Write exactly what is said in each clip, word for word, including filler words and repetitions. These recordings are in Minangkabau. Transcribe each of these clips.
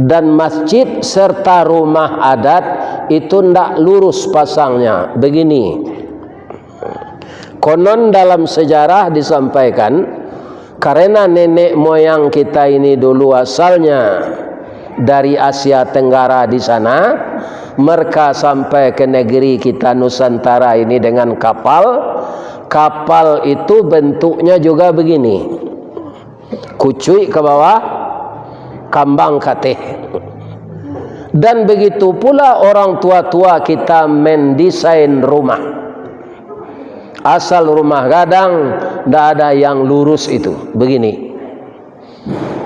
Dan masjid serta rumah adat itu ndak lurus pasangnya. Begini, konon dalam sejarah disampaikan, karena nenek moyang kita ini dulu asalnya dari Asia Tenggara di sana, mereka sampai ke negeri kita Nusantara ini dengan kapal. Kapal itu bentuknya juga begini. Kucuik ke bawah, kambang kateh. Dan begitu pula orang tua-tua kita mendesain rumah. Asal rumah gadang, ndak ada yang lurus itu. Begini.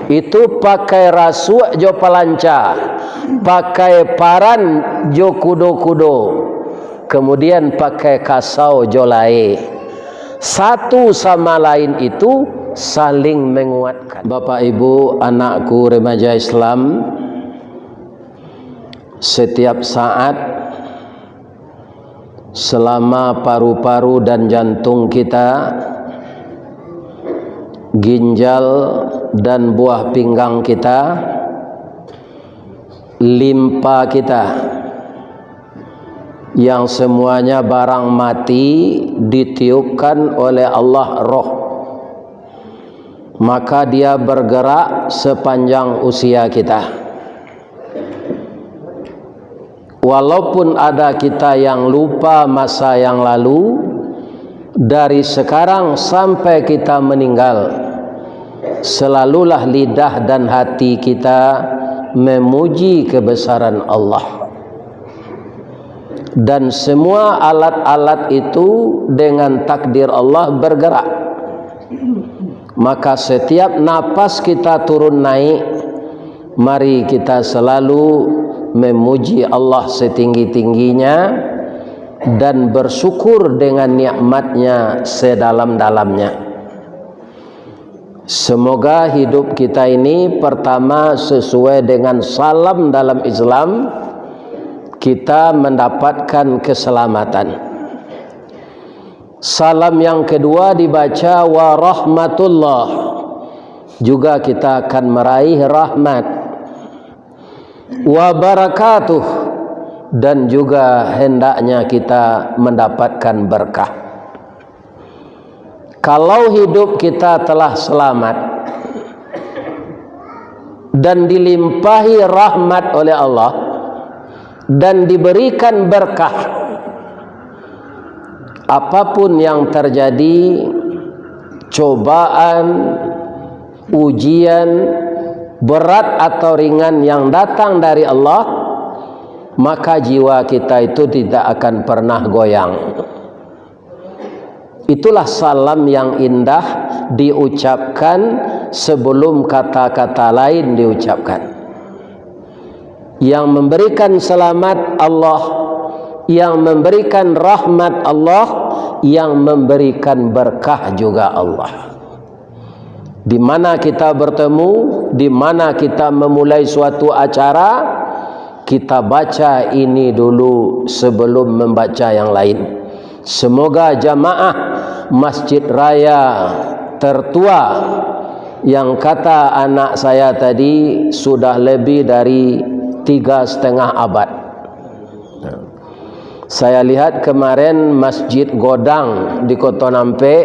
Itu pakai rasuak jo palanca, pakai paran jo kudo-kudo, kemudian pakai kasau jo lae. Satu sama lain itu saling menguatkan. Bapak, Ibu, anakku remaja Islam, setiap saat selama paru-paru dan jantung kita, ginjal dan buah pinggang kita, limpa kita, yang semuanya barang mati ditiupkan oleh Allah roh, maka dia bergerak sepanjang usia kita. Walaupun ada kita yang lupa masa yang lalu, dari sekarang sampai kita meninggal, selalulah lidah dan hati kita memuji kebesaran Allah. Dan semua alat-alat itu dengan takdir Allah bergerak. Maka setiap napas kita turun naik, mari kita selalu memuji Allah setinggi-tingginya dan bersyukur dengan nikmat-Nya sedalam-dalamnya. Semoga hidup kita ini, pertama, sesuai dengan salam dalam Islam, kita mendapatkan keselamatan. Salam yang kedua dibaca wa rahmatullah, juga kita akan meraih rahmat. Wa barakatuh, dan juga hendaknya kita mendapatkan berkah. Kalau hidup kita telah selamat dan dilimpahi rahmat oleh Allah dan diberikan berkah, apapun yang terjadi, cobaan, ujian, berat atau ringan yang datang dari Allah, maka jiwa kita itu tidak akan pernah goyang. Itulah salam yang indah diucapkan sebelum kata-kata lain diucapkan. Yang memberikan selamat Allah, yang memberikan rahmat Allah, yang memberikan berkah juga Allah. Di mana kita bertemu, di mana kita memulai suatu acara, kita baca ini dulu sebelum membaca yang lain. Semoga jamaah Masjid Raya tertua yang kata anak saya tadi sudah lebih dari tiga setengah abad. Saya lihat kemarin Masjid Godang di Koto Nampek,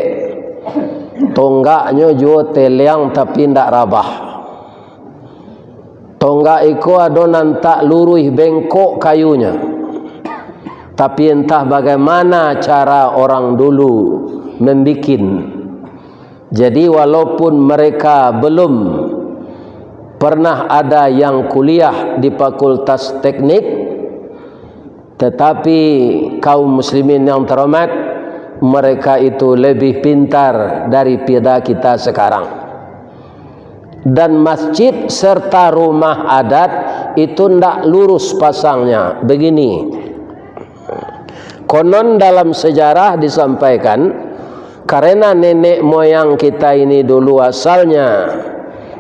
tonggaknyo juo teliang tapi ndak rabah. Tonggak iko ado nan tak luruih, bengkok kayunyo. Tapi entah bagaimana cara orang dulu membikin. Jadi, walaupun mereka belum pernah ada yang kuliah di Fakultas Teknik, tetapi kaum muslimin yang terhormat, mereka itu lebih pintar daripada kita sekarang. Dan masjid serta rumah adat itu ndak lurus pasangnya. Begini, konon dalam sejarah disampaikan, karena nenek moyang kita ini dulu asalnya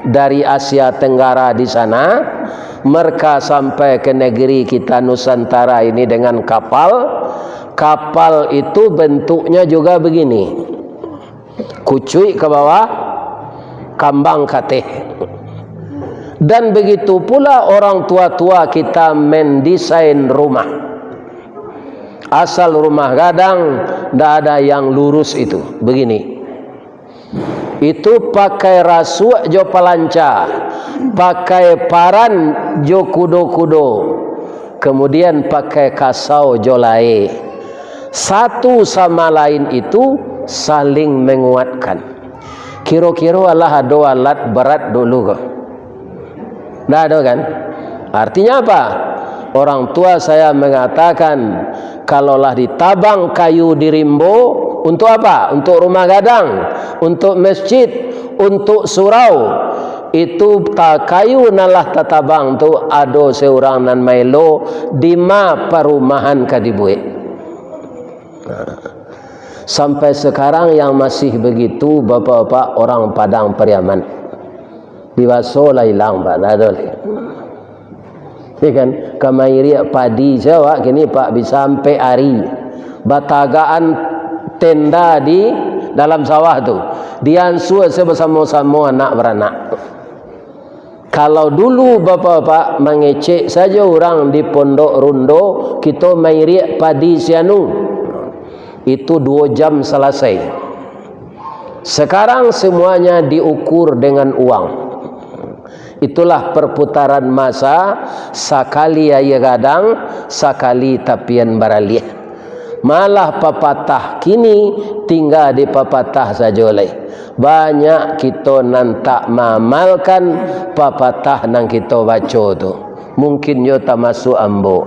dari Asia Tenggara di sana, mereka sampai ke negeri kita Nusantara ini dengan kapal. Kapal itu bentuknya juga begini. Kucuik ke bawah, kambang kateh. Dan begitu pula orang tua-tua kita mendesain rumah. Asal rumah gadang, ndak ada yang lurus itu. Begini. Itu pakai rasuak jo palanca, pakai paran jo kudo-kudo, kemudian pakai kasau jo lae. Satu sama lain itu saling menguatkan. Kiro-kiro alah ado alat berat dulu ko? Ndak ado kan? Artinya apa? Orang tua saya mengatakan, kalau lah ditabang kayu di rimbo, untuk apa? Untuk rumah gadang, untuk masjid, untuk surau. Itu ta-, kayu nan lah tatabang tu ado seurang nan maelo, dima parumahan ka dibuek. Sampai sekarang yang masih begitu, bapak-bapak, orang Padang Pariaman. Di baso lah ilang, Pak, ndak ado lai. Ya kan? Ka mairiak padi se awak kini, Pak, bisa ampek ari. Batagakan tenda di dalam sawah tu. Diansua se basamo-samo anak baranak. Kalau dulu bapak-bapak mangecek sajo urang di Pondok Rundo, kito mairiak padi si anu, itu duo jam salasai. Sekarang semuanya diukur dengan uang. Itulah perputaran masa, sakali aia gadang, sakali tapian baraliah. Malah papatah kini tingga di papatah sajo lai. Banyak kito nan tak maamalkan papatah nan kito baco tu. Mungkin jo tamasuak ambo.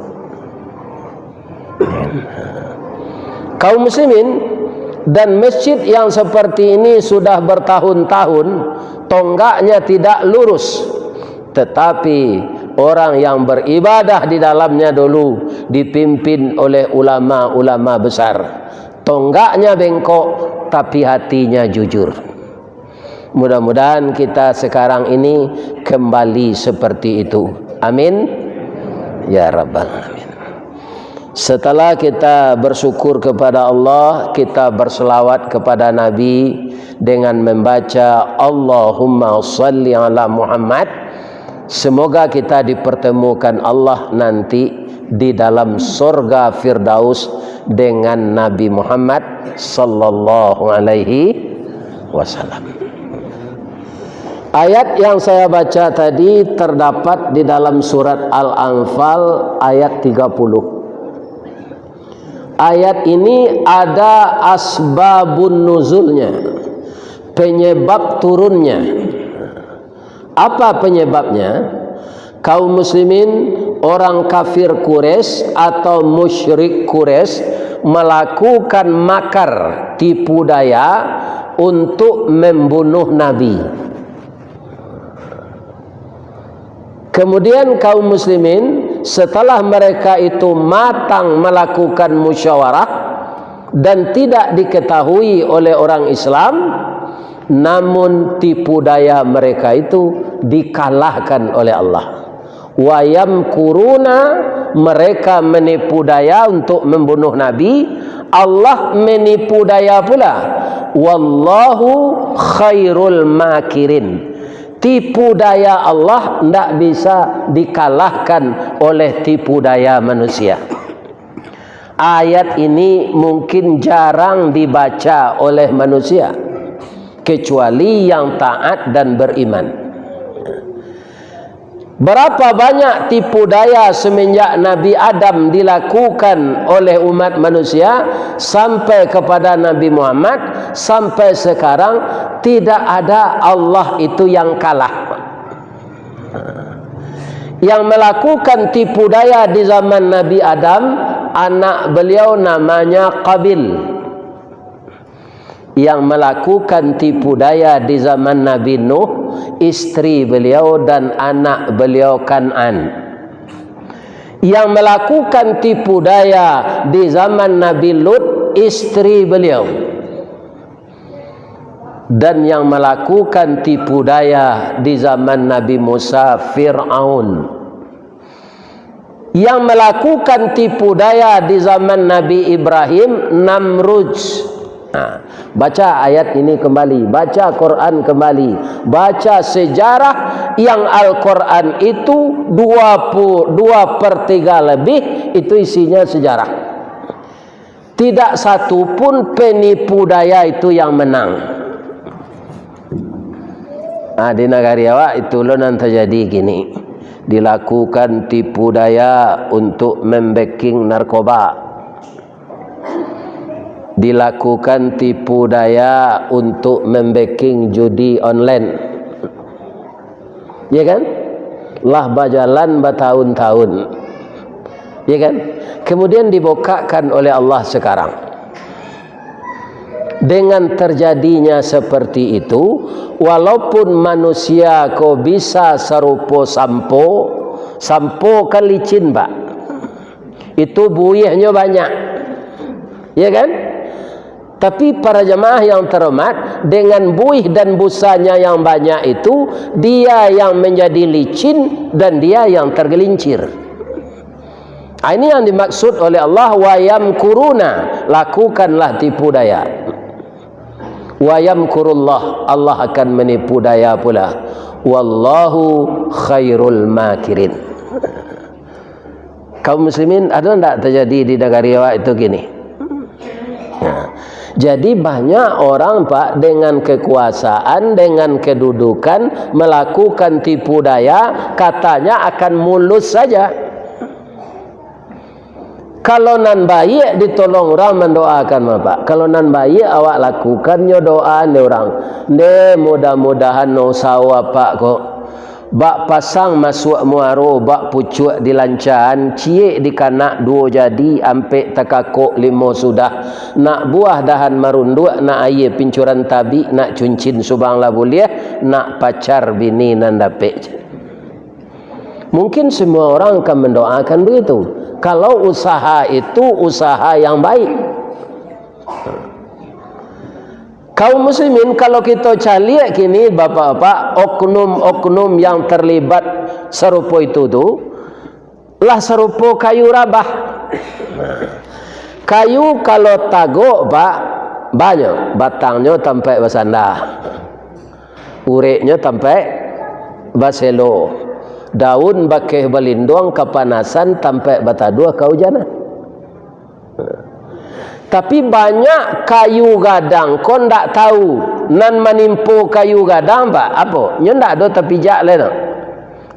Kaum muslimin, dan masjid yang seperti ini sudah bertahun-tahun tonggaknya tidak lurus, tetapi orang yang beribadah di dalamnya dulu dipimpin oleh ulama-ulama besar. Tonggaknya bengkok, tapi hatinya jujur. Mudah-mudahan kita sekarang ini kembali seperti itu. Amin. Ya Rabbal Alamin. Setelah kita bersyukur kepada Allah, kita berselawat kepada Nabi dengan membaca Allahumma salli ala Muhammad. Semoga kita dipertemukan Allah nanti di dalam sorga Firdaus dengan Nabi Muhammad sallallahu alaihi wasallam. Ayat yang saya baca tadi terdapat di dalam surat Al-Anfal ayat tiga puluh. Ayat ini ada asbabun nuzulnya, penyebab turunnya. Apa penyebabnya? Kaum muslimin, orang kafir Quraisy atau musyrik Quraisy melakukan makar, tipu daya untuk membunuh Nabi. Kemudian kaum muslimin, setelah mereka itu matang melakukan musyawarah dan tidak diketahui oleh orang Islam, namun tipu daya mereka itu dikalahkan oleh Allah. Wayam kuruna, mereka menipu daya untuk membunuh Nabi, Allah menipu daya pula. Wallahu khairul makirin. Tipu daya Allah ndak bisa dikalahkan oleh tipu daya manusia. Ayat ini mungkin jarang dibaca oleh manusia, kecuali yang taat dan beriman. Berapa banyak tipu daya semenjak Nabi Adam dilakukan oleh umat manusia sampai kepada Nabi Muhammad, sampai sekarang tidak ada Allah itu yang kalah. Yang melakukan tipu daya di zaman Nabi Adam, anak beliau namanya Qabil. Yang melakukan tipu daya di zaman Nabi Nuh, isteri beliau dan anak beliau Kan'an. Yang melakukan tipu daya di zaman Nabi Lut, isteri beliau. Dan yang melakukan tipu daya di zaman Nabi Musa, Fir'aun. Yang melakukan tipu daya di zaman Nabi Ibrahim, Namrud. Nah, baca ayat ini kembali, baca Quran kembali, baca sejarah yang Al-Quran itu dua pu-, dua per tiga lebih itu isinya sejarah. Tidak satu pun penipu daya itu yang menang. Ah, di nagari awak itu lo nan terjadi kini. Dilakukan tipu daya untuk membacking narkoba. Dilakukan tipu daya untuk membacking judi online. Ya kan? Lah bajalan batahun-tahun. Ya kan? Kemudian dibukakkan oleh Allah sekarang. Dengan terjadinya seperti itu, walaupun manusia ko bisa sarupo sampo, sampo kan licin, Pak. Itu buihnyo banyak. Ya kan? Tapi para jemaah yang terhormat, dengan buih dan busanya yang banyak itu, dia yang menjadi licin dan dia yang tergelincir. Ah, ini yang dimaksud oleh Allah, "Wa yamkuruna," lakukanlah tipu daya. "Wa yamkurullah," Allah akan menipu daya pula. "Wallahu khairul makirin." Kaum muslimin, ada ndak terjadi di nagari awak itu kini? Nah, jadi banyak orang, Pak, dengan kekuasaan, dengan kedudukan, melakukan tipu daya, katanya akan mulus saja. Kalau nan baiak ditolong urang mandoakan, Bapak. Kalau nan baiak awak lakukan nyo doa ni urang. Nde, mudah-mudahan no usaho apak ko. Bak pasang masuak muaro, bak pucuak dilancaan, ciek dikanak duo jadi, ampek takakok limo sudah. Nak buah dahan marunduak, nak aia pincuran tabik, nak cuncin subang lah buliah, nak pacar bini nan dapek. Mungkin semua orang akan mendoakan begitu. Kalau usaha itu usaha yang baik. Kaum muslimin, kalau kito caliak kini, bapak-bapak, oknum-oknum yang terlibat sarupo itu tu, lah sarupo kayu rabah. Kayu kalau tagok, Pak, banyak, batangnyo tampek basanda. Ureknyo tampek baselo, daun bakeh balinduang kapanasan tampek bataduah kaujanan. Tapi banyak kayu gadang ko ndak tahu, nan manimpo kayu gadang, Pak, apo? Nyo ndak ado tapijak lai tu.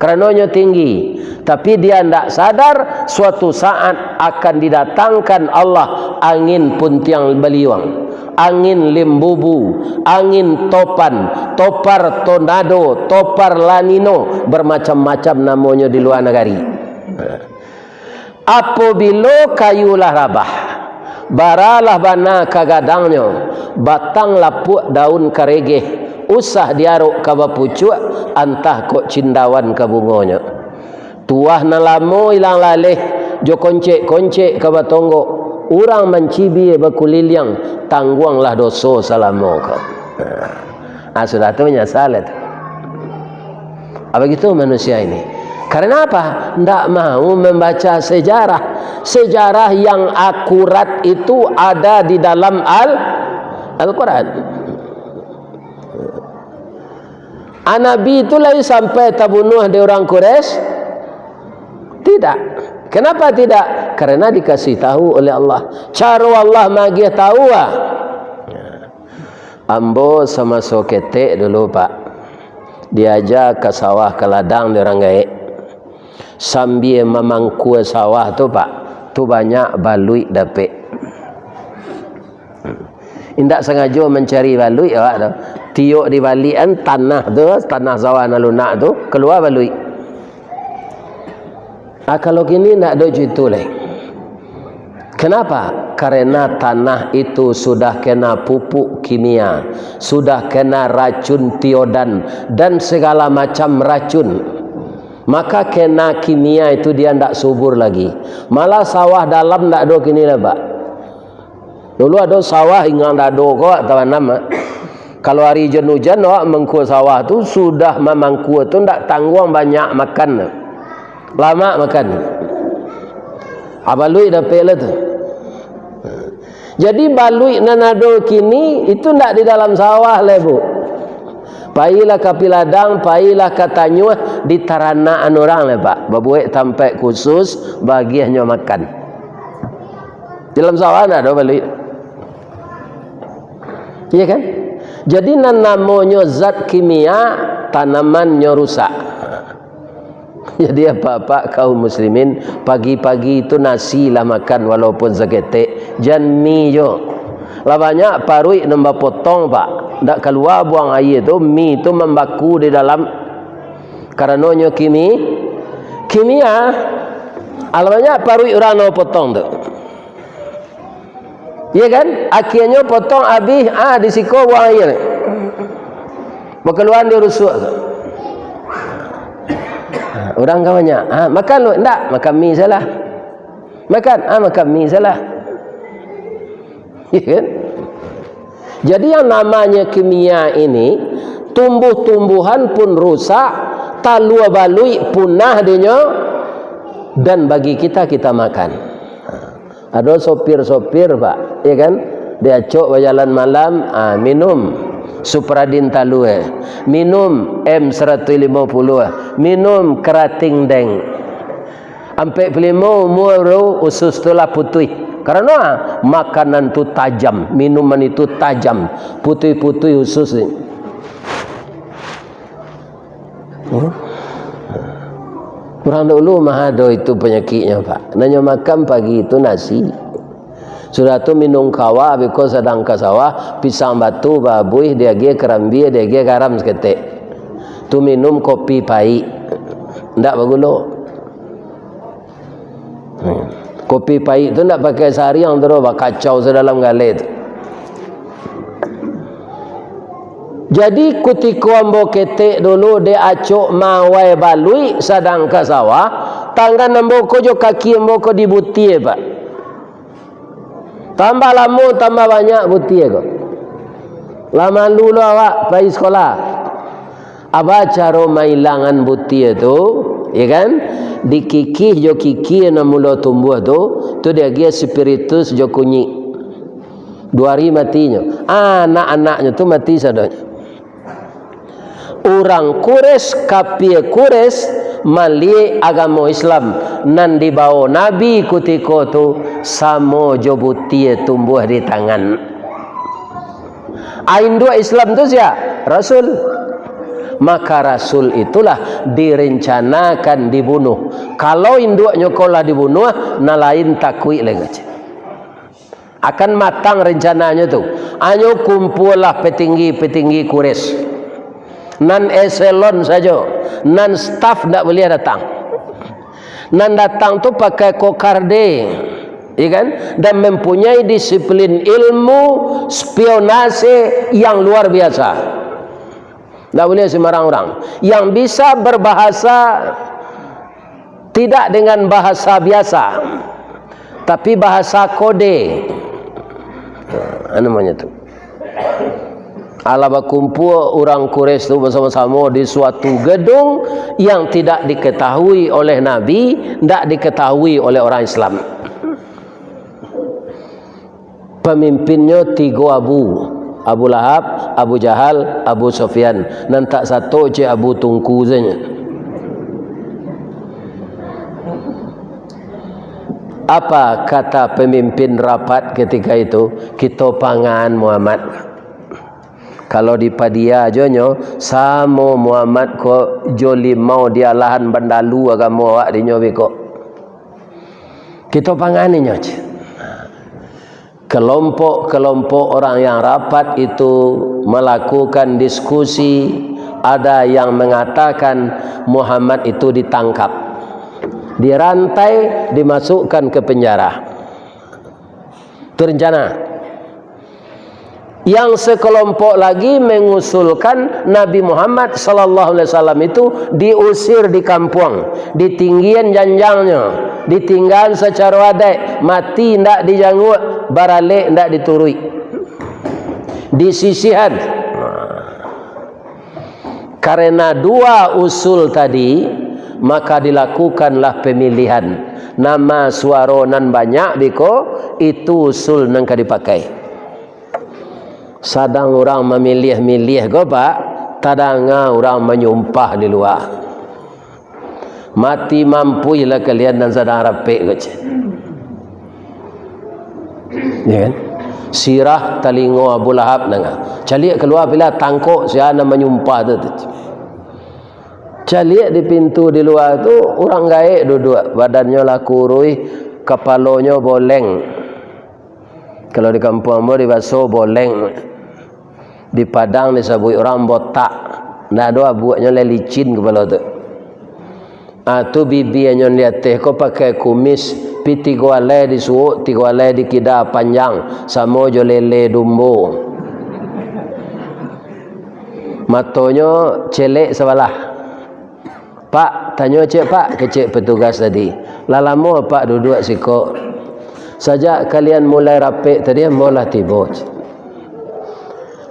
Karano nyo tinggi. Tapi dia ndak sadar, suatu saat akan didatangkan Allah angin puntiang baliuang, angin limbubu, angin topan, topar tornado, topar lanino, bermacam-macam namonyo di luar nagari. Apobilo kayu lah rabah, bara lah bana ka gadangnyo, batang lapuak daun karegeh, usah diarok ka bapucuak, antah kok cindawan ka bungonyo. Tuah nan lamo ilang laleh, jo koncek-koncek ka batonggok, urang mancibia bakuliliang, tangguanglah doso salamo ko. Ah, sudah tu manyasal itu. Ah, begitu manusia ini. Karena apa? Ndak mau membaca sejarah. Sejarah yang akurat itu ada di dalam Al-, Al-Quran. Ah, Nabi itu lai sampai tabunuah dek urang Quraisy? Tidak. Kenapa tidak? Karena dikasih tahu oleh Allah. Caro Allah magiah tahu, ah. Ambo samaso ketek dulu, Pak, diaja ka sawah ka ladang di urang gaek. Sambia mamangkua sawah tu, Pak, tu banyak baluik dapek. Indak sangajo mancari baluik awak tu. Tiok dibaliakan tanah tu, tanah sawah nan lunak tu, kalua baluik. Ah, kalau kini ndak ado jo itu lai. Kenapa? Karena tanah itu sudah kena pupuk kimia, sudah kena racun tiodan, dan segala macam racun. Maka kena kimia itu dia ndak subur lagi. Malah sawah dalam ndak ado kini lai, Pak. Dulu ado sawah ingang dado ko awak tanam, ah. Kalau ari ujan-ujan, awak mangkua sawah tu, sudah mamangkua tu ndak tangguang banyak makan. Lamak makan. Abaluik dapek lah tu. Jadi, baluik nan ado kini itu ndak di dalam sawah lai, Bu. Pailah ka Piladang, pailah ka Tanyuah, di taranakan urang lai, Pak. Babuek tampek khusus, bagiahnyo makan. Di dalam sawah ndak ado baluik. Iya kan? Jadi, nan namonyo zat kimia, tanamannyo rusak. Jadi, apak-apak kaum muslimin, pagi-pagi tu nasi lah makan walaupun saketek, jan mi jo. Lah banyak paruik nan bapotong, Pak. Ndak kalua buang aia tu, mi tu mambaku di dalam, karanonyo kimi-, kimia. Alah banyak paruik urang nan bapotong tu. Iya kan? Akhianyo potong abih, ah, di siko buang aia. Bakaluan di rusuak tu. Urang ka banyak, ah, makan lu, ndak, makan mi salah. Makan, ah, makan mi salah. Iya kan? Jadi, yang namanya kimia ini, tumbuh-tumbuhan pun rusak, talua baluik punah dinyo, dan bagi kita, kita makan. Ado sopir-sopir, Pak, ya kan? Diacok bajalan malam, ah, minum Supradin talua, minum M saratuih limo puluah, minum Krating Deng. Ampek puluah limo umua, bro, usus tu lah putuih. Karano, ah, makanan tu tajam, minuman itu tajam, putuih-putuih usus ni. Hmm? Urang dulu mah ado itu panyakiknyo, Pak. Nan nyo makan pagi tu nasi. Sudah tu minum kawa, beko sadang ka sawah, pisang batu babuih, diagiah karambia, diagiah garam saketek. Tu minum kopi paik. Ndak bagulo. Hmm. Kopi paik tu ndak pakai sariang tu doh, bakacau sadalam galeh tu. Jadi, kutiko ambo ketek dulu, dek acok mawai baluik sadang ka sawah, tangan ambo ko jo kaki ambo ko dibutia, Pak. Tambah lamo, tambah banyak butia ko. Lah malu lo awak pai sikolah. Aba caro mailangan butia tu, ya kan? Dikikih jo kikia nan mulo tumbuah tu, tu diagiah spiritus jo kunyik. Duo ari matinyo. Anak-anaknyo tu mati sadonyo. Urang Quraisy, kapia Quraisy, maliek agamo Islam nan dibawo Nabi kutiko tu samo jo butia tumbuah di tangan. A, induak Islam tu sia? Rasul. Maka Rasul itulah direncanakan dibunuh. Kalau induaknyo ko lah dibunuah, nan lain takuik lai kecek. Akan matang rencananyo tu. Anyo kumpualah petinggi-petinggi Quraisy. Nan eselon sajo, nan staf ndak buliah datang. Nan datang tu pakai kokarde, ya kan? Dan mempunyai disiplin ilmu spionase yang luar biasa. Ndak buliah sembarang urang. Yang bisa berbahasa tidak dengan bahasa biasa, tapi bahasa kode. Ha, namonyo tu. Alah bakumpua urang Quraisy tu basamo-samo di suatu gedung yang tidak diketahui oleh Nabi, ndak diketahui oleh orang Islam. Pamimpinnyo tigo Abu, Abu Lahab, Abu Jahal, Abu Sufyan. Nan tak sato cek Abu Tungku sajo. Apa kata pemimpin rapat ketika itu? "Kito pangan Muhammad." Kalau di Padia jo nyo, samo Muhammad ko jo limau di alahan bandalu agamo awak di nyo beko. Kito pangan inyo, cek. Kelompok-kelompok orang yang rapat itu melakukan diskusi, ada yang mengatakan Muhammad itu ditangkap, dirantai, dimasukkan ke penjara. Itu rencana. Yang sekelompok lagi mengusulkan Nabi Muhammad sallallahu alaihi wasallam itu diusir di kampuang, ditinggian janjangnyo, ditinggaan sacaro adaik, mati indak dijanguak, baralek indak dituruik, disisihan. Karena dua usul tadi, maka dilakukanlah pemilihan. Nama suaro nan banyak biko, itu usul nan ka dipakai. Sadang urang mamiliah-miliah ko, Pak, tadanga urang manyumpah di lua. Mati mampuihlah kalian nan sadang rapek ko, ceh. Ya kan? Sirah talingo Abu Lahab nanga. Caliak kalua, pila tangkok sia nan manyumpah tu, tu. Caliak di pintu di lua tu, urang gaek duduak, badannyo lah kuruih, kapalonyo boleng. Kalau di kampuang ambo dibaso boleng. Di Padang disabuik urang botak. Ndak ado abuaknyo, lai licin kapalo tu. Ah, tu bibianyo di ateh ko pakai kumis, pi tigo alai di suok, tigo alai di kida, panjang, samo jo lele dumbo. Matonyo celek sabalah. "Pak, tanyo ciek, Pak," kecek petugas tadi. "Lah lamo Apak duduak siko?" "Sajak kalian mulai rapek tadi, ambo lah tibo," ceh.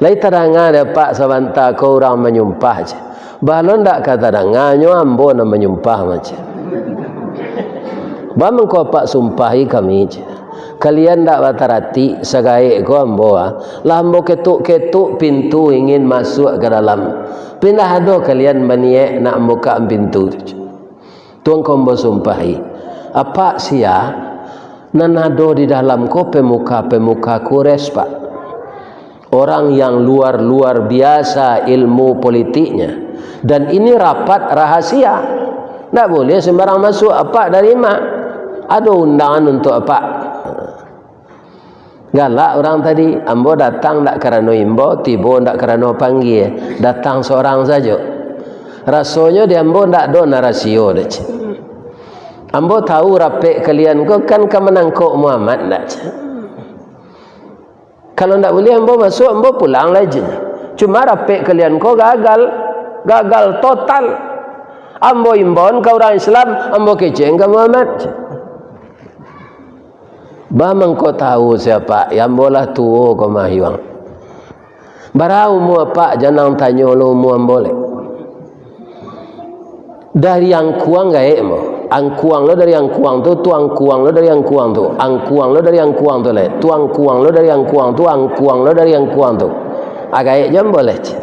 "Lai tadanga dek Apak sabanta ko urang manyumpah?" ceh. "Baa lo ndak ka tadanga, nyo ambo nan manyumpah mah," ceh. "Baa mangko Apak sumpahi kami?" ceh. "Kalian ndak bataratik, sagaek ko ambo, ah. Lah ambo ketuk-ketuk pintu ingin masuak ka dalam. Pi ndak ado kalian baniaik nak mambukak pintu tu. Tu mangko ambo sumpahi. Apak sia, nan ado di dalam ko pemuka-pemuka Quraisy, Pak. Orang yang luar-luar biasa ilmu politiknya. Dan ini rapat rahasia. Ndak boleh sembarang masuk, Apak dari ma? Ado undangan untuk Apak." Galak urang tadi, "Ambo datang ndak karano imbau, tibo ndak karano panggia, datang sorang sajo. Rasonyo di ambo ndak ado nan rasio doh, ceh. Ambo tahu rapek kalian ko kan ka manangkok Muhammad ndak, ceh. Kalau ndak buliah ambo masuak, ambo pulang lai, ceh. Cuma rapek kalian ko gagal, gagal total. Ambo imbauan ka urang Islam, ambo kecekan ka Muhammad, ceh." "Baa mangko tahu sia, Pak? Ambo lah tuo ko mah, Yuang." "Bara umua Apak, jan ang tanyo lo umua ambo lai." "Dari angkuang gaek ambo. Angkuang lo dari angkuang tu, tu angkuang lo dari angkuang tu, angkuang lo dari angkuang tu lai, tu angkuang lo dari angkuang tu, angkuang lo dari angkuang tu. Ah, gaek jo ambo lai, ceh."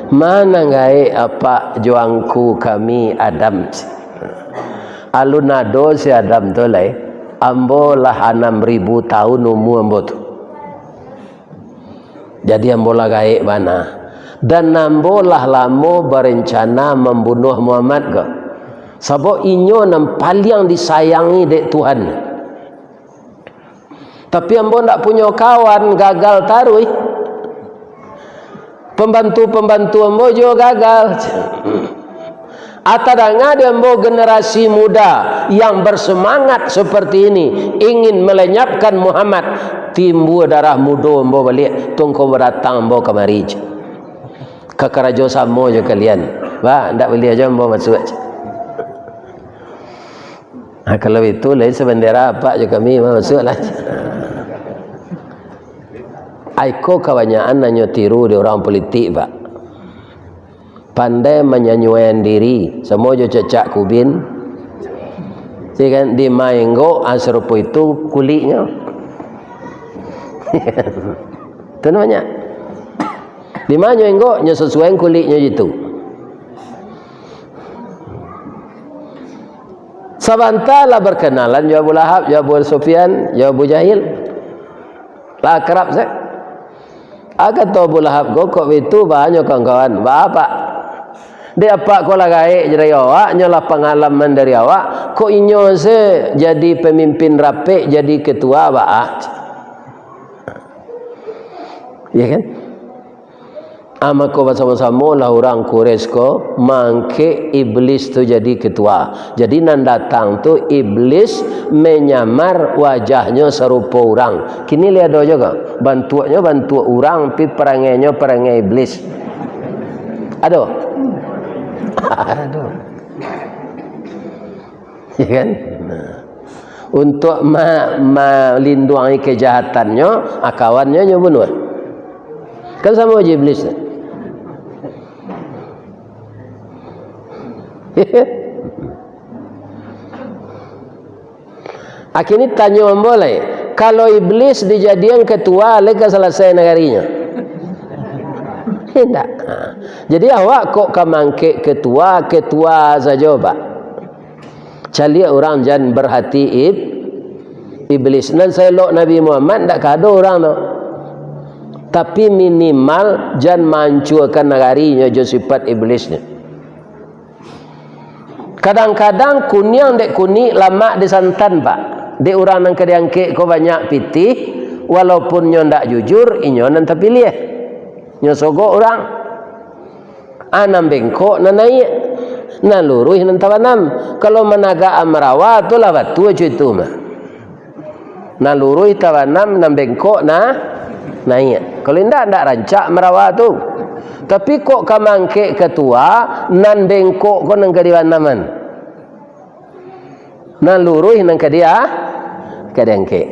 "Ma nan gaek Apak jo angku kami Adam, ceh? Alun ado si Adam tu lai, ambo lah anam ribu taun umua ambo tu." Jadi ambo lah gaek bana. Dan ambo lah lamo barencana mambunuah Muhammad ko. Sabab inyo nan paliang disayangi dek Tuhan. Tapi ambo ndak punyo kawan, gagal taruih. Pambantu-pambantu ambo juo gagal. Atadanga di ambo generasi muda yang bersemangat seperti ini, ingin melenyapkan Muhammad, timbua darah mudo ambo baliak, tungko badatang ambo kamari, ka karajo samo jo kalian. Bah, ndak buliah jo ambo masuak. Ha, kalau itu, lain sabendera Apak jo kami, masuaklah. Ai ko kabanyakan hanyo tiru di urang politik, Pak. Pandai manyanyuaian diri, samo jo cacak kubin. Si kan, di ma inggok, ah, sarupo itu kuliknyo. Tu namonyo. Di ma nyo inggok, nyo sasuai kuliknyo jitu. Sabanta lah berkenalan jo Abu Lahab, jo Abu Sufyan, jo Abu Jahil. Lah akrab se. Ah, kato Abu Lahab ko, "Kok bitu, banyo kawan-kawan. Baa, Pak? Dek Apak ko lah gaek dari awak, nyo lah pangalaman dari awak. Kok inyo se jadi pamimpin rapek, jadi ketua, baa?" Ya kan? Ah, mako basamo-samolah urang Quraisy ko maangkek Iblis tu jadi ketua. Jadi nan datang tu Iblis menyamar wajahnyo sarupo urang. Kini lai ado juo ko, bantuaknyo bantuak urang, tapi parangainyo parangai Iblis. Ado? Ado. Ya kan? Nah. Untuak ma-, malinduangi kajahatannyo, ah, kawannyo nyo bunuah. Kan samo jo Iblis tu. Akhirnyo tanyo ambo lai, kalau iblis dijadian ketua, lai ka salasai nagarinyo? Indak. Ha. Jadi awak kok ka mangkek ketua, ketua sajo, Pak. Caliak urang jan berhati ib-, iblis. Nan saelok Nabi Muhammad, ndak ka ado urang tu. Tapi minimal jan mancuakan nagarinyo jo sifat iblisnyo. Kadang-kadang kuniang dek kunik, lamak dek santan, Pak. Dek urang nan ka diangkek ko banyak pitih, walaupun nyo ndak jujur, inyo nan tapiliah. Nyo sogok urang. Ah, nan bengkok nan naiak, nan luruih nan tabanam. Kalau managak amarawa tu lah batua co itu mah. Nan luruih tabanam, nan bengkok nah naiak. Kalau indak, ndak rancak marawa tu. Tapi kok ka mangkek ketua, nan bengkok ko nan ka dibanaman. Nan luruih nan ka dia, ka diangkek.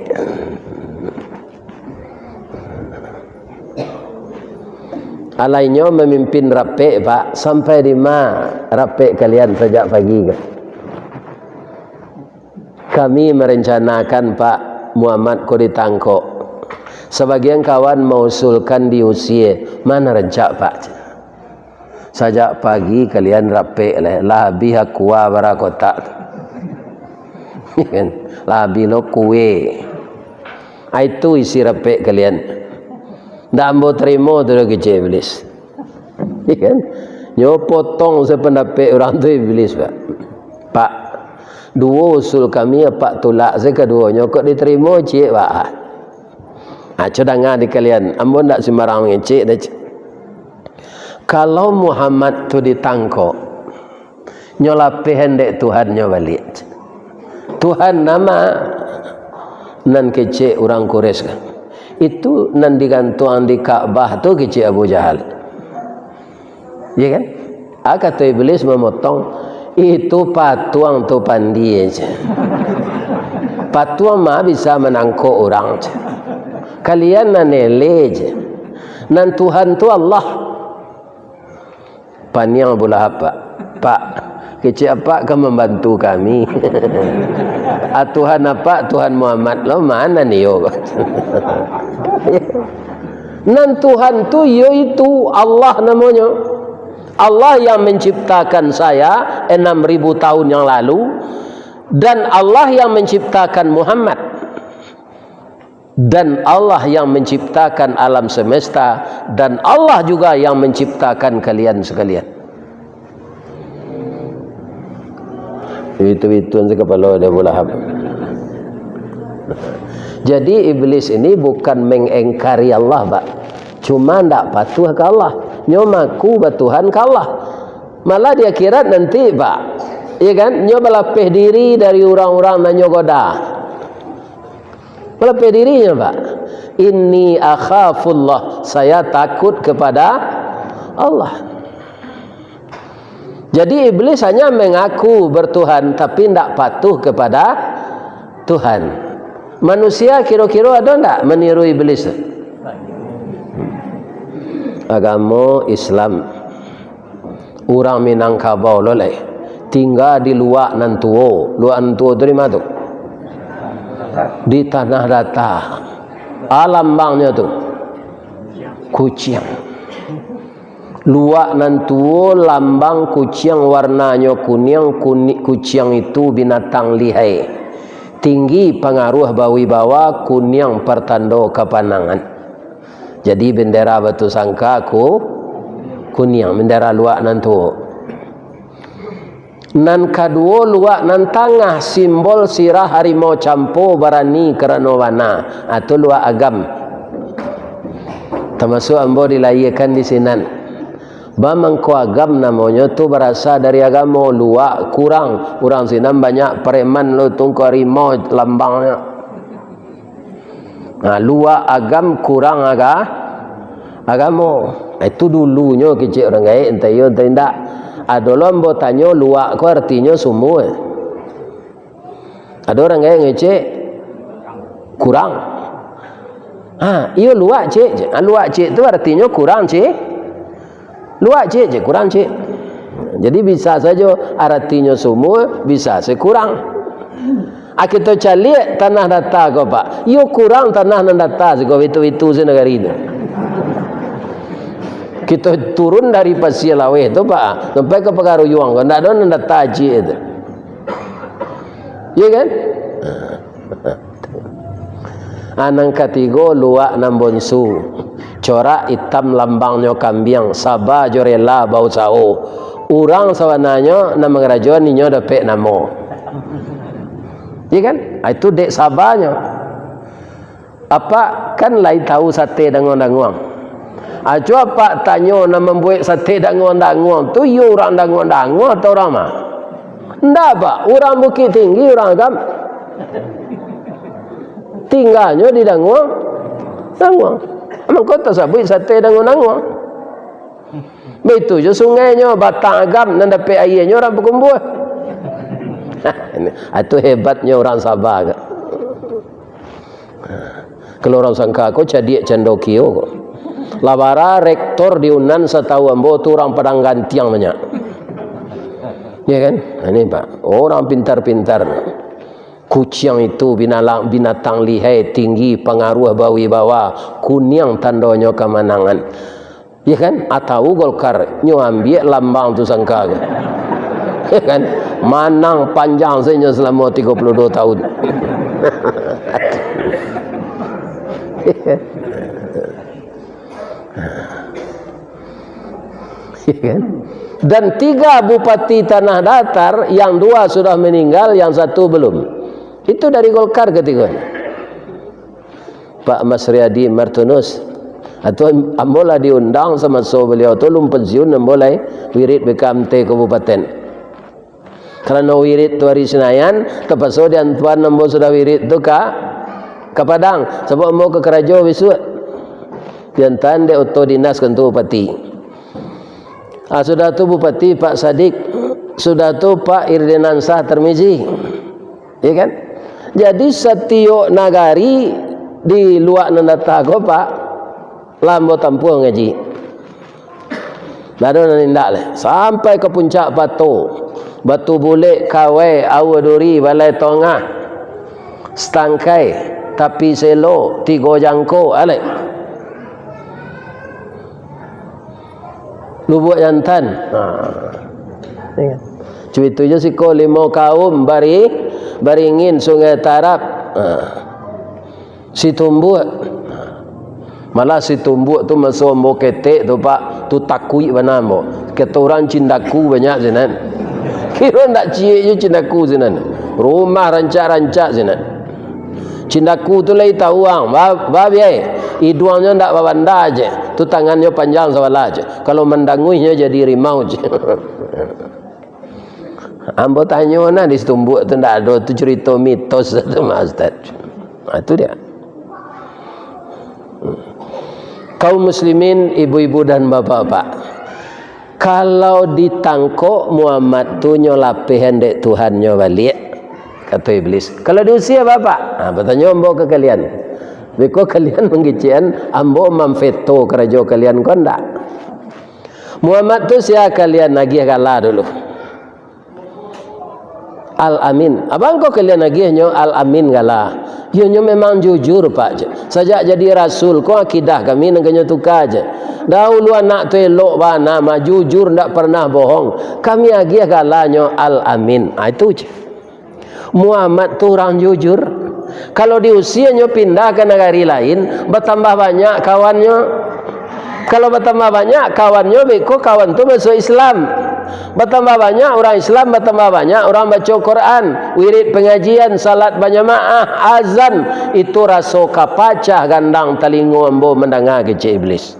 Alainyo mamimpin rapek, Pak, sampai di ma rapek kalian sajak pagi ko? Kami merencanakan, Pak, Muhammad ko ditangkok. Sabagian kawan mausulkan diusie. Ma nan rancak, Pak? Sajak pagi kalian rapek lai, lah abih Aqua bara kotak tu. Kan? Lah abih lo kue. Ah, itu isi rapek kalian. Ndak ambo tarimo tu doh, kecek iblis. Kan? Nyo potong sapandapek urang tu iblis, Pak. Pak, duo usul kami, Apak tulak se kaduonyo, kok ditarimo ciek, Pak? Ah, co danga di kalian, ambo ndak sumbarang mangecek doh, cek. Kalau Muhammad tu ditangkok, nyo lapehan dek Tuhannyo baliak. Tuhan nama? Nan kecek urang Quraisy kan. Itu nan digantuang di Ka'bah tu, kecek Abu Jahal. Iya kan? Ah, kato iblis mamotong, "Itu patuang tu pandie," cek. "Patuang ma bisa manangkok urang," cek. "Kalian nan eleh," cek. "Nan Tuhan tu Allah." Paniang Abu Lahab, Pak. "Pak, kecek Apak kan mambantu kami. Ah, Tuhan Apak, Tuhan Muhammad lo, ma nan iyo?" Nan Tuhan tu, iyo itu, Allah namonyo. Allah yang menciptakan saya enam ribu tahun yang lalu, dan Allah yang menciptakan Muhammad, dan Allah yang menciptakan alam semesta, dan Allah juga yang menciptakan kalian sekalian. Itu-ituan se kapalo dek Abu Lahab. Jadi, iblis ini bukan mengingkari Allah, Pak. Cuma ndak patuh ka Allah. Nyo maku batuhan ka Allah. Malah di akhirat nanti, Pak. Iya kan? Nyo balapeh diri dari urang-urang nan nyo goda. Balapeh dirinyo, Pak. "Inni akhafullah, saya takut kepada Allah." Jadi, iblis hanya mengaku bertuhan, tapi ndak patuh kepada Tuhan. Manusia kiro-kiro ado ndak meniru iblis tu? Agamo Islam. Urang Minangkabau lo lai. Tingga di Luak Nan Tuo. Luak Nan Tuo tu di ma tu? Di Tanah Data. Ah, lambangnyo tu kuciang. Luak Nan Tuo, lambang kuciang, warnanyo kuniang, kuni-, kuciang itu binatang lihai. Tinggi pangaruah bawibawa, kuniang partando kapanangan. Jadi, bendera Batusangka ku-, kuniang, bendera Luak Nan Tuo. Nan kaduo, Luak Nan Tangah, simbol sirah harimau campo, barani karano bana. Ah, tu Luak Agam. Tamasuak ambo dilahiakan di sinan. Bamangko Agam namonyo tu barasa dari agamo, Luak kurang. Urang sinan banyak preman lo, tungku harimau lambangnyo. Nah, Luak Agam kurang aga-, agamo. Itu dulunyo kecek urang gaek, entah iyo, entah indak. Ado lo ambo tanyo, Luak ko artinyo sumua. Ado urang gaek ngecek, kurang. Ha, iyo, Luak, cek, cek. Ha, Luak, cek, tu artinyo kurang, cek. Luak, cek, cek, kurang, cek. Jadi, bisa sajo artinyo sumua, bisa se kurang. Ah, kito caliak tanah data ko, Pak. Iyo kurang tanah nan data siko, itu-itu se nagari tu. Kito turun dari Pasia Laweh tu, Pak, sampai ka Pagaruyuang ko, ndak ado nan data ciek tu. Iyo kan? Ah, nan katigo, luak nan bonsu. Corak itam lambangnyo kambiang, saba jo rela bausaho. Urang sabananyo nan mangarajoan inyo dapek namo. Iyo kan? Ah, itu dek sabanyo. Apak kan lai tahu sate danguang-danguang. Ah, cubo apak tanyo nan mambuek sate danguang-danguang tu, iyo urang danguang-danguang atau urang ma? Ndak, Pak. Urang Bukik Tinggi, urang Agam. Tingganyo di danguang, danguang. Mangko tasabuik sate danguang-danguang. Baitu jo sungainyo, Batang Agam nan dapek aianyo urang Pakumbuah. Ini, ah, itu hebatnyo urang Sabah ko. Kalau urang sangka ko cadiak cando kio ko. Lah bara rektor di Unan, satahu ambo tu urang Padang Gantiang banyak. Ya kan? Nah, ini, Pak. Urang pintar-pintar. Kuciang itu binalang-, binatang lihai, tinggi, pangaruah, bawibawa, kuniang tandonyo kamanangan. Ya kan? Atau Golkar, nyo ambiak lambang tu sangka ko. Ya kan? Manang panjang sajo salamo tigo puluh dua tahun. Ya kan? Dan tiga bupati Tanah Datar, yang dua sudah meninggal, yang satu belum. Itu dari Golkar ketiga. Pak Masriadi Martunus. Atau ambo lah diundang samaso baliau tu lum pensiun, ambo lai wirid B K M T kabupaten. Karano wirid tu ari Sinayan, tapaso diantuan ambo sudah wirid tu ka, ka Padang. Sabab ambo ka karajo bisuak. Diantuan dek oto dinas kantua bupati. Ah, sudah tu Bupati Pak Sadik, sudah tu Pak Irdinansah Tarmizi. Ya kan? Jadi, satiok nagari di luak nan data ko, Pak, lah ambo tampuah ngaji. Ndak ado nan indak lai. Sampai ka Puncak Pato, Batu Bulek, Kawai, Aua Duri, Balai Tongah, Satangkai, Tapi Selo, Tigo Jangko, alai. Lubuak Jantan. Ha. Cuitu jo siko Limau Kaum, Bari-, Baringin, Sungai Tarab. Ha. Situmbuak. Malah Situmbuak tu maso ambo ketek tu, Pak, tu takuik bana ambo. Kato urang cindaku banyak sinan. Kiro ndak ciek jo cindaku sinan. Rumah rancak-rancak sinan. Cindaku tu lai tahu ang, ba-, babiai. Iduangnyo ndak babanda je, tu tangannyo panjang sabalah je. Kalau mandanguihnyo jadi rimau je. Ambo tanyo nah di Situmbuak tu ndak ado tu carito mitos tu mah, Ustaz. Ha, tu dia. Kaum muslimin, ibu-ibu dan bapak-bapak, kalau ditangkok Muhammad tu nyo lapehan dek Tuhannyo baliak, kato Iblis. Kalau diusia, Bapak? Ha, batanyo ambo ka kalian. Beko kalian manggecekan ambo mamveto karajo kalian ko ndak? Muhammad tu sia kalian agiah gala dulu? Al-Amin. Abangko kalian agiahnyo Al-Amin gala. Iyo nyo memang jujur, Pak. Sajak jadi rasul ko akidah kami nan kanyo tuka je. Dahulu anak tu elok bana mah, jujur, ndak pernah bohong. Kami agiah galanyo Al-Amin. Ah, itu je. Muhammad tu urang jujur. Kalau diusianyo pindah ka nagari lain, batambah banyak kawannyo. Kalau batambah banyak kawannyo, beko kawan tu masuak Islam. Batambah banyak urang Islam, batambah banyak urang baco Quran, wirid pangajian, salat bajamaah, azan, itu raso ka pacah gandang talingo ambo mandanga kecek Iblis.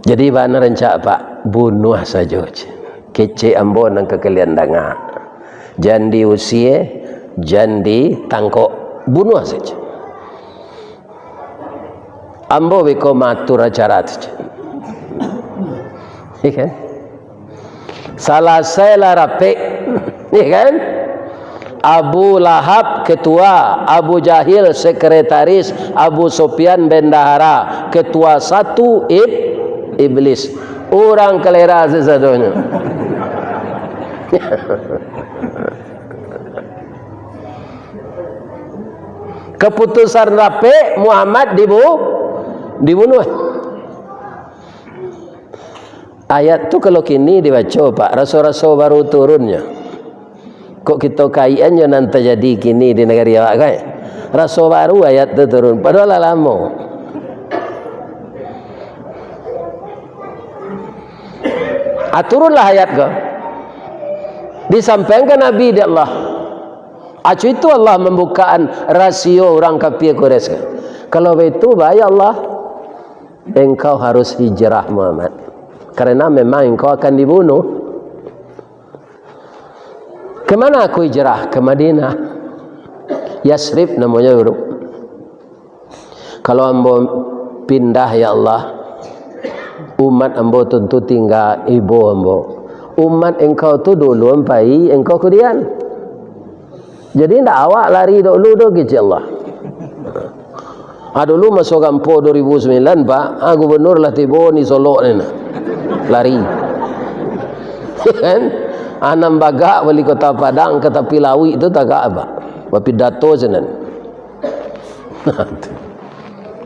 Jadi, bana rancak, Pak, bunuah sajo, kecek ambo nan ka kalian danga. Jan diusie, jan ditangkok, bunuah sajo. Ambo beko maatur acara tu je. Ya kan? Salasailah rapek. Ya kan? Abu Lahab ketua, Abu Jahil sekretaris, Abu Sufyan bendahara, ketua satu ib-, iblis. Urang kalera sasadonyo. Kaputusan rapek, Muhammad dibu-, dibunuah. Ayat tu kalau kini dibaco, Pak, raso-raso baru turunnyo. Kok kito kaikan jo nan tajadi kini di nagari awak, kan? Raso baru ayat tu turun, padahal lah lamo. Ah, turunlah ayat ko. Disampaikan Nabi di Allah. Acu itu Allah mambukaan rasio urang kafir Quraisy ko. Kalau baitu, baik Allah, engkau harus hijrah, Muhammad. Karena memang engkau akan dibunuh. Kemana aku hijrah? Ke Madinah. Yasrib namonyo dulu. Kalau ambo pindah, ya Allah, umat ambo tu, tu tingga ibo ambo. Umat engkau tu dulu pai, engkau kudian. Jadi, ndak awak lari dulu doh, kecek Allah. Ah, dulu maso gampo dua ribu sembilan, Pak, ah, gubernur lah tibo ni Solok ni nah. Lari. Kan? Anam bagak bali Kota Padang ka tapi lauik tu tagak, Pak. Bapidato sinan.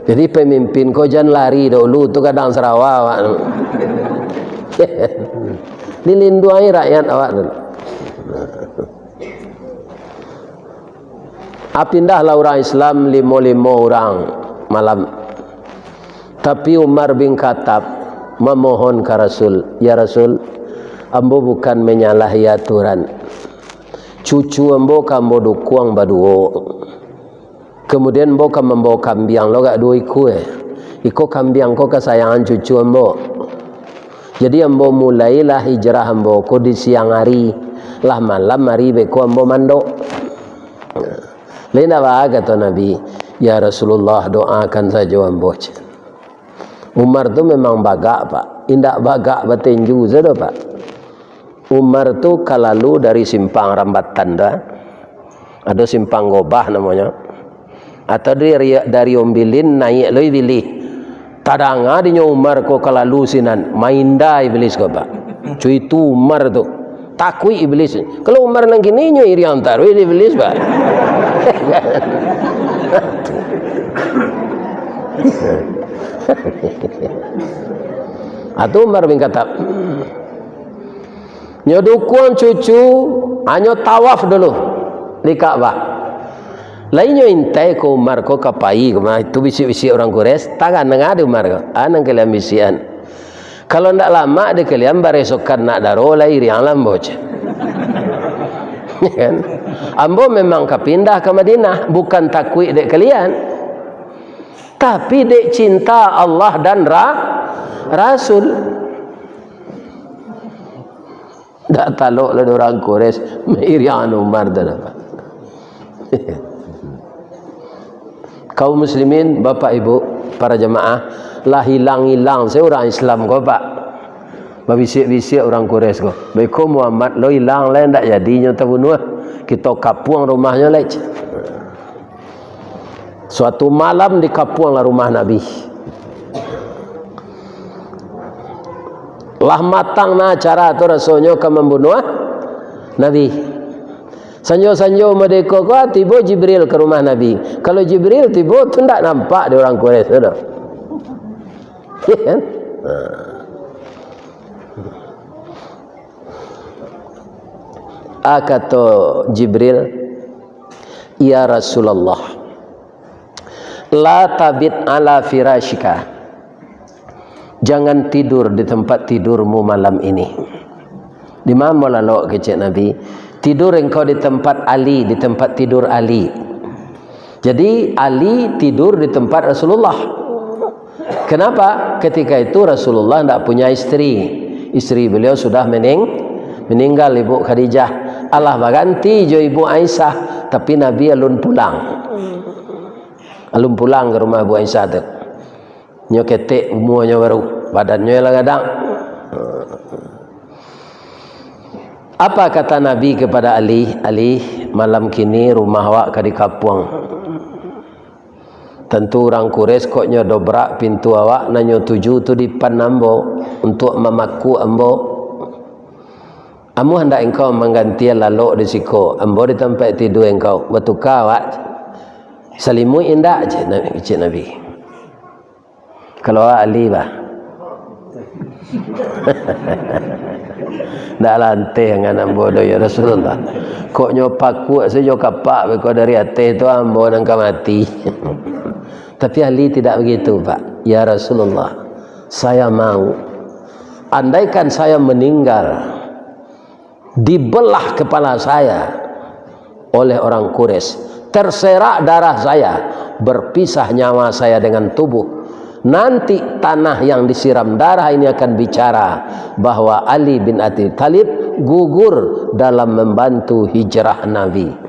Jadi, pemimpin ko jan lari dulu tu, gadang sarawa awak tu. Dilinduangi rakyat awak tu. Ah, pindahlah urang Islam limo-limo urang malam. Tapi Umar bin Khattab mamohon ka Rasul, "Ya Rasul, ambo bukan manyalahi aturan. Cucu ambo ka ambo dukuang baduo. Kamudian, ambo ka mambawo kambiang lo agak duo ikua. Iko kambiang ko kasayangan cucu ambo. Jadi, ambo mulailah hijrah ambo ko di siang ari, lah malam ari beko ambo mandok." Lai ndak baa, kato Nabi, "Ya Rasulullah, doakan sajo ambo," cek. Umar tu memang bagak, Pak. Indak bagak batinju sajo, Pak. Umar tu ka lalu dari simpang Rambatan tu, ah. Ado simpang Gobah namonyo. Atau dari, dari Ombilin naiak lo Ibilih. Tadanga dinyo Umar ko ka lalu sinan, mainda Iblis ko, Pak. Cuitu Umar tu. Takuik Iblis. Kalau Umar nan kini, nyo iriang taruih di Iblis, Pak. Atu Umar bin Khattab. Nyo dukuang cucu, hanyo tawaf dulu di Ka'bah. Lai nyo intai ko Umar ko ka pai ka ma, itu bisiak-bisiak urang Quraisy, tagan danga di Umar ko. Ah, nan kalian bisiakan. Kalau ndak lamak di kalian baresokan nak daro, lai iriang lah ambo, cek. Kan? Ambo memang ka pindah ka Madinah, bukan takuik dek kalian. Tapi dek cinta Allah dan ra-, Rasul. Dak talok lah urang Quraisy mairiang Umar tu dapat. Kaum muslimin, bapak ibu, para jamaah, lah ilang-ilang se urang Islam ko, Pak. Babisiak-bisiak urang Quraisy ko. Beko Muhammad lo ilang lai, ndak jadi nyo tabunuah. Kito kapuang rumahnyo lai. Suatu malam dikapuanglah rumah Nabi. Lah matang nah acara tu rasonyo ka mambunuah Nabi. Sanjo-sanjo mode ko, ko tibo Jibril ka rumah Nabi. Kalau Jibril tibo tu ndak nampak di urang Quraisy tu doh. Iya kan? Nah. Ah, kato Jibril, "Ya Rasulullah, la tabit ala firasyika." Jangan tidur di tempat tidurmu malam ini. Di ma ambo lalok, kecek Nabi? Tidur engkau di tempat Ali, di tempat tidur Ali. Jadi, Ali tidur di tempat Rasulullah. Kenapa? Ketika itu Rasulullah ndak punya istri. Istri beliau sudah mening-, meninggal, Ibu Khadijah. Alah baganti jo Ibu Aisyah, tapi Nabi alun pulang. Alun pulang ka rumah Ibu Aisyah tu. Nyo ketek umuanyo baru, badannyo lah gadang. Apa kata Nabi kepada Ali? "Ali, malam kini rumah awak ka dikapuang. Tantu urang Quraisy kok nyo dobrak pintu awak, nan nyo tuju tu dipan ambo, untuak mamaku ambo." Amuah ndak engkau manggantian lalok di siko, ambo di tampek tidua engkau, batuka awak. Salimuik indak, cek Nabi, cek Nabi. Kalau awak Ali, bah. Ndak lanteh angan ambo doh, ya Rasulullah. Kok nyo pakuak sajo kapak beko dari ateh tu, ambo nan ka mati. Tapi Ali tidak begitu, Pak. "Ya Rasulullah, saya mau. Andaikan saya meninggal, dibelah kepala saya oleh orang Quraisy, terserak darah saya, berpisah nyawa saya dengan tubuh, nanti tanah yang disiram darah ini akan bicara bahwa Ali bin Abi Thalib gugur dalam membantu hijrah Nabi."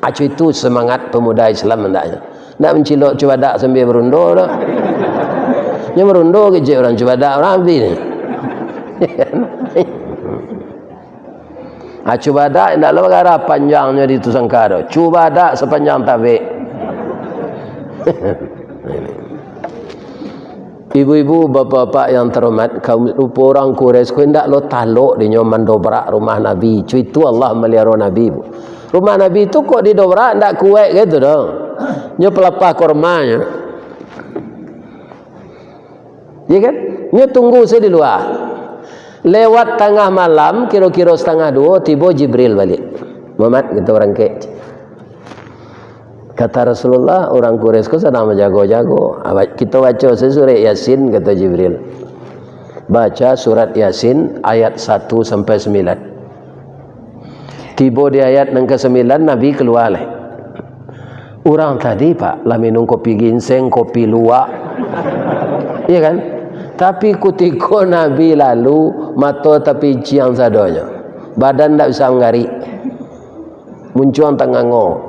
Acu itu semangat pemuda Islam hendaknya. Ndak mancilok cubadak sambil barundo doh. Nyo barundo kecek urang cubadak urang abih ni. Ah, cubadak indak lo bagara panjangnyo di tu sangka doh. Cubadak sapanjang tabek. Ibu-ibu, bapak-bapak yang terhormat, kaum rupo urang Quraisy ko indak lo talok dinyo mandobrak rumah Nabi. Cuitu Allah maliaro Nabi, Bu. Rumah Nabi tu kok didobrak, ndak kuaik gitu doh. Nyo pelapah kormanyo. Ya kan? Nyo tunggu sajo di lua. Lewat tangah malam, kiro-kiro satangah duo, tibo Jibril baliak. "Muhammad, kito barangkek." Kata Rasulullah, urang Quraisy ko sadang bajago-jago. Aba-, kito baco sajo surek Yasin, kata Jibril. Baca surat Yasin ayat satu sampai sambilan. Tibo di ayat nan kasambilan, Nabi kalua lai. Urang tadi, Pak, lah minum kopi ginseng, kopi luwak. Iya kan? Tapi kutiko Nabi lalu, mato tapiciang sadonyo. Badan ndak bisa manggarik. Muncuang tangango.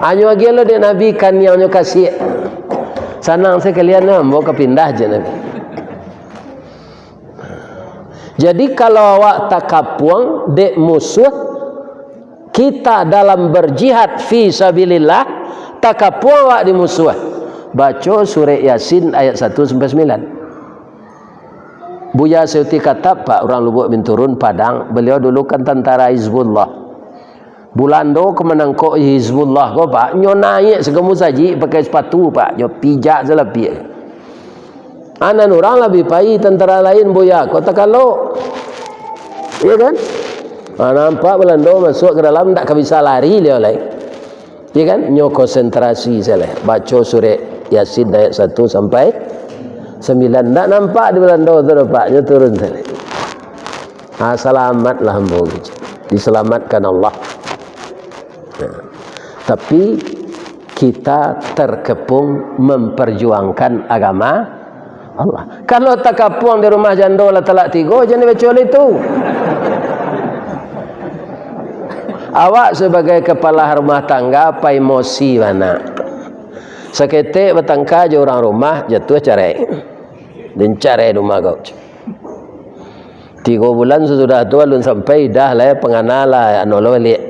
Anyo agiah lo dek Nabi kaniangnyo kasiak. Sanang sakalian ambo ka pindah, cek Nabi. Jadi, kalau awak takapuang dek musuah, kita dalam berjihad fi sabilillah, takapuang awak di musuah, baco surek Yasin ayat satu sampai sambilan. Buya Seuti Khatab, Pak, urang Lubuak Binturun, Padang, baliau dulu kan tantara Hizbullah. Bulando ka manangkok Hizbullah ko, Pak, nyo naiak sagan musajik pakai sapatu, Pak, nyo pijak salapiak. Anan urang labiah pai tantara lain, Buya, ko takalok. Iya kan? Ah, nampak Bulando masuak ka dalam, ndak ka bisa lari liau lai. Iya kan? Nyo konsentrasi sajo lai. Baco surek Yasin ayat satu sampai sambilan. Ndak nampak di Bulando tu, nampak nyo turun sajo lai. Ah, salamatlah ambo, disalamatkan Allah. Nah, tapi kita terkepung memperjuangkan agama Allah. Kalau takapuang di rumah jando lah talak tigo, jan dibaco lai tu. Awak sabagai kapalo rumah tangga, paimosi bana. Saketek batangka jo urang rumah, jatuah carai. Den carai di rumah kau. Tigo bulan sasudah tu, alun sampai idah lai, pangana lah, anu lo baliak.